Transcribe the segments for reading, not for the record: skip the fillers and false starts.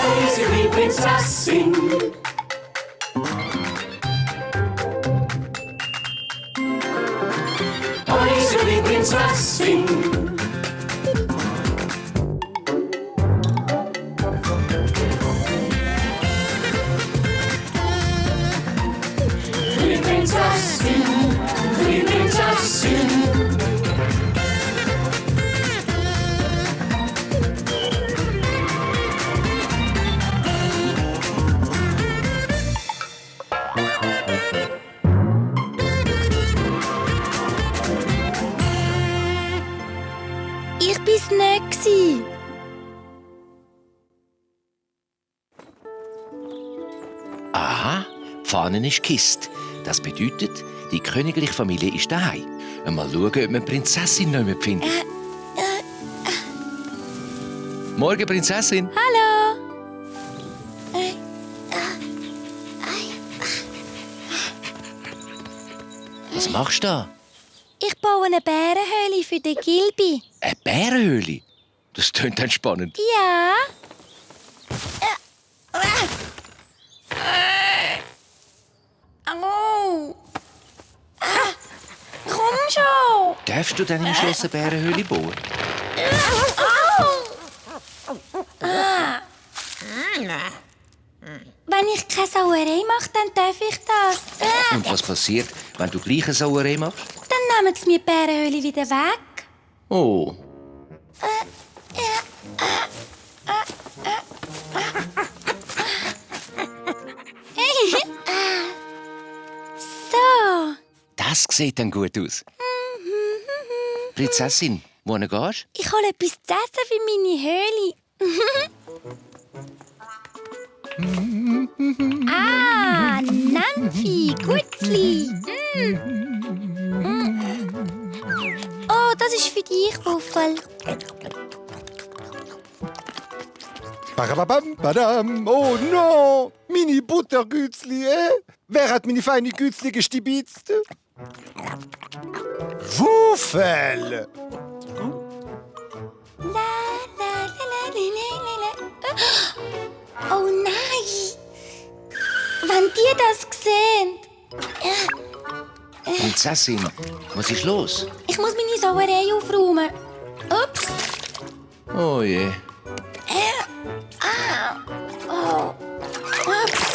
Unsere Prinzessin. Unsere Prinzessin. Chlini Prinzessin, Chlini Prinzessin. Ich bis ned gsi. Aha, die Fahne ist gekisst. Das bedeutet, die königliche Familie ist daheim. Mal schauen, ob wir die Prinzessin nicht mehr finden. Morgen, Prinzessin. Hallo. Was machst du da? Ich baue eine Bärenhöhle für den Gilbi. Eine Bärenhöhle? Das klingt dann spannend. Ja. Au. Komm schon. Darfst du dann im Schloss eine Bärenhöhle bauen? Wenn ich keine Sauerei mache, dann darf ich das. Und was passiert, wenn du gleich eine Sauerei machst? Dann nehmen sie mir die Bärenhöhle wieder weg. Oh. So. Das sieht dann gut aus. Prinzessin, wohin gehst Ich hole etwas zu essen für meine Höhle. Nanfi, Gutzli. Oh, das ist für dich, Wuffel. Badabam, badam. Oh no, meine Buttergützli, Wer hat meine feine Gützli gestibitzt? Wuffel! Oh nein! Wenn die das sehen! Prinzessin, was ist los? Ich muss meine Sauerei aufräumen. Ups! Oh je. Oh. Ups!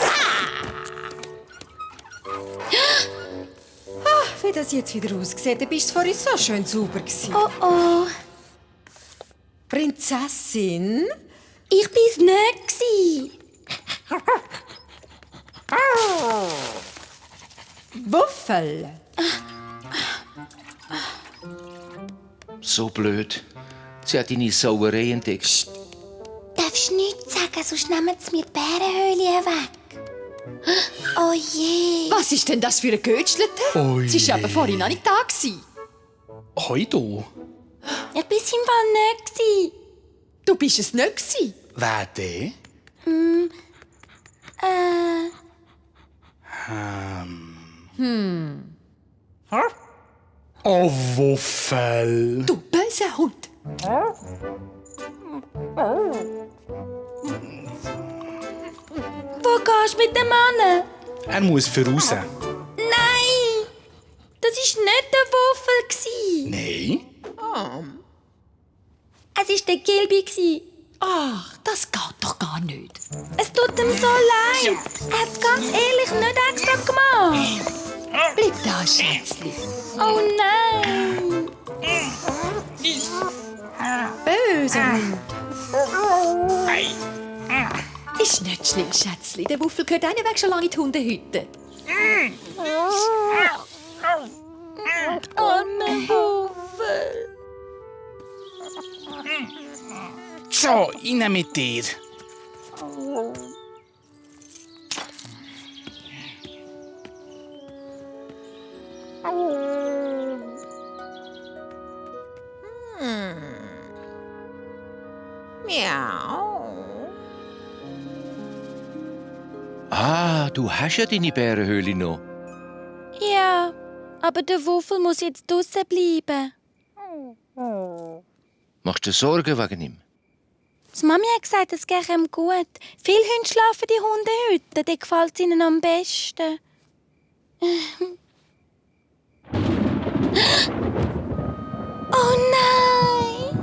Wie das jetzt wieder aussieht, dann bist du vorhin so schön sauber gewesen. Oh oh! Prinzessin? Ich bis ned gsi. Wuffel? So blöd. Sie hat deine Sauerei entdeckt. Darfst nichts sagen, sonst nehmen sie mir die Bärenhöhle weg. Oh je! Was ist denn das für ein Götschlete? Sie war eben vorhin noch nicht da gewesen. Hoi du. Ich bis im Fall ned gsi. Du bist es nicht gewesen. Wer der? Oh, Wuffel. Du böser Hund. Wo gehst du mit dem Mann? Er muss voraus. Nein! Das war nicht der Wuffel. Nein. Es war der Gilbi. Ach, das geht doch gar nicht. Es tut ihm so leid. Er hat es ganz ehrlich nicht extra gemacht. Bleib da, Schätzli. Oh nein! Böser Hund. Ist nicht schlimm, Schätzli. Der Wuffel gehört einen Weg schon lange in die Hundehütte. Arme Wuffel. So, rein mit dir. Ah, du hast ja deine Bärenhöhle noch. Ja, aber der Wuffel muss jetzt draussen bleiben. Machst du dir Sorgen wegen ihm? Die Mami hat gesagt, es geht ihm gut. Viele Hunde schlafen in Hundehütten. Dort gefällt es ihnen am besten. Oh nein!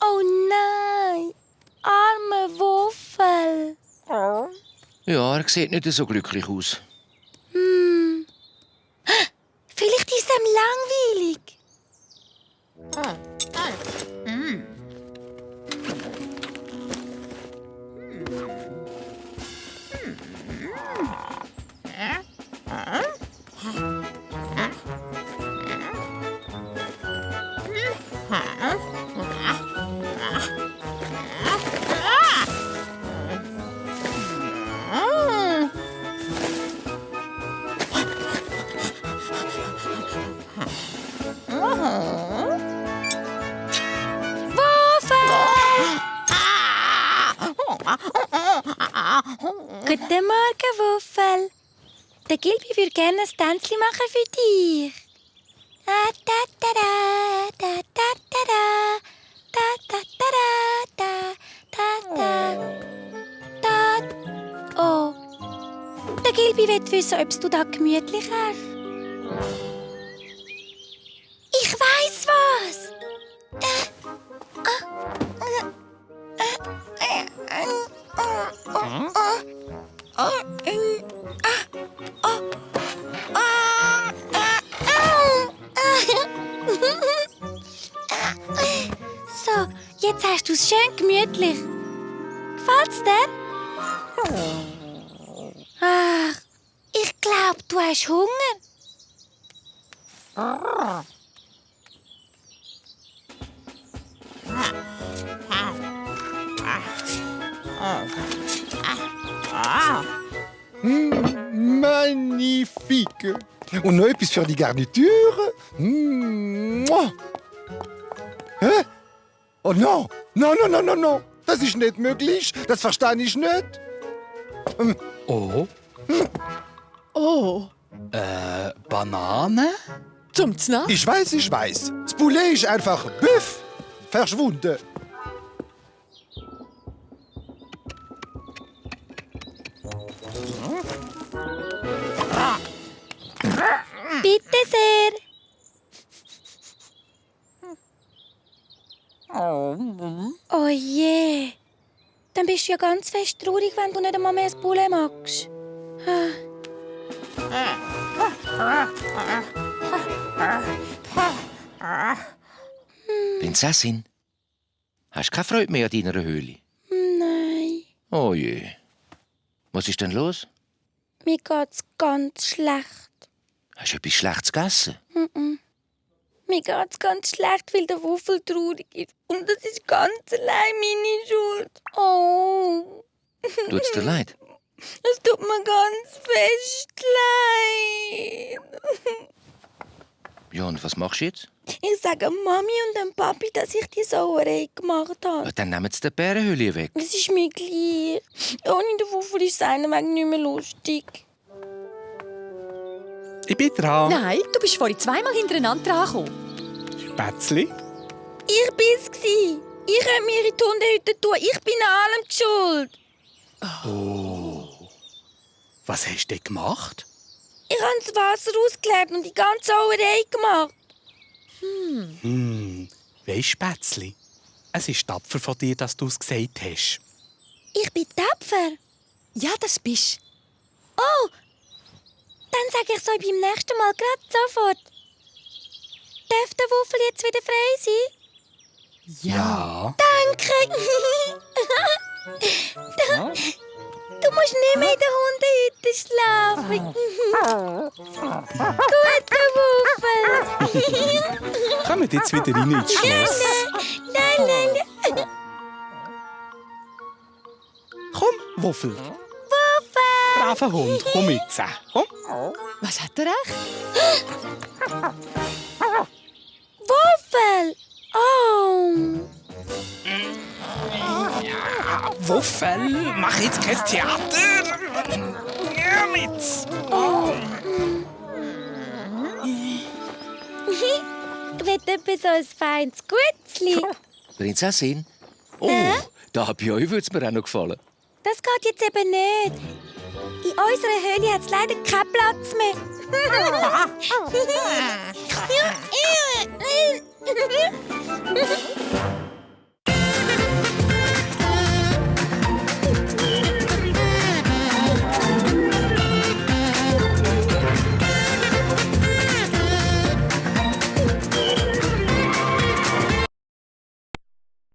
Oh nein, armer Wuffel. Ja, er sieht nicht so glücklich aus. Vielleicht ist ihm langweilig. Guten Morgen, Wuffel. Der Gilbi würde gerne ein Tänzchen machen für dich. Da, da, da, da, da, da, da, da, da, da, da, da, da. Oh, der Gilbi will wissen, ob du da gemütlich hast. Ich weiss was. So, jetzt hast du es schön gemütlich. Gefällt's dir? Ach, ich glaube, du hast Hunger. Magnifique. Und noch etwas für die Garniture. Hä? Oh no. No. Das ist nicht möglich. Das verstehe ich nicht. Oh. Oh, Banane? zum Znacht? Ich weiß. Das Poulet ist einfach Büff. Verschwunden. Bitte sehr. Oh je. Dann bist du ja ganz fest traurig, wenn du nicht einmal mehr das Poulet magst. Prinzessin, hast du keine Freude mehr an deiner Höhle? Nein, Oh je. Was ist denn los? mir geht's ganz schlecht. Hast du etwas Schlechtes gegessen? Mir geht's ganz schlecht, weil der Wuffel traurig ist. Und das ist ganz allein meine Schuld. Oh, Tut's dir leid? es tut mir ganz fest leid. Ja, und was machst du jetzt? Ich sage Mami und dem Papi, dass ich die Sauerei gemacht habe. Ja, dann nehmen sie die Bärenhöhle weg. Es ist mir gleich. Ohne den Wuffel ist es einen Weg nicht mehr lustig. Ich bin dran. Nein, du bist vorhin zweimal hintereinander drangekommen. Spätzli? Ich bin's gsi. Ich könnte mir in die Hundehütte tun. Ich bin an allem schuld. Oh. Was hast du denn gemacht? Ich habe das Wasser ausgeleert und die ganze Sauerei gemacht. Weisst Spätzli, es ist tapfer von dir, dass du es gesagt hast. Ich bin tapfer. Ja, das bist Oh, dann sage ich es euch beim nächsten Mal gerade sofort. Darf der Wuffel jetzt wieder frei sein? Ja. Danke. Du musst nicht mehr in der Hundehütte schlafen. Guter Wuffel. Kommt jetzt wieder rein ins Schloss. Nein. Wuffel. Wuffel! Braver Hund, komm mit. Komm. Was hat er echt? Wuffel! Oh! Wuffel, mach jetzt kein Theater. Ja, mit. Wird etwas so ein feines Gutzli? Prinzessin? Oh, da bei euch würde es mir auch noch gefallen. Das geht jetzt eben nicht. In unserer Höhle hat es leider keinen Platz mehr.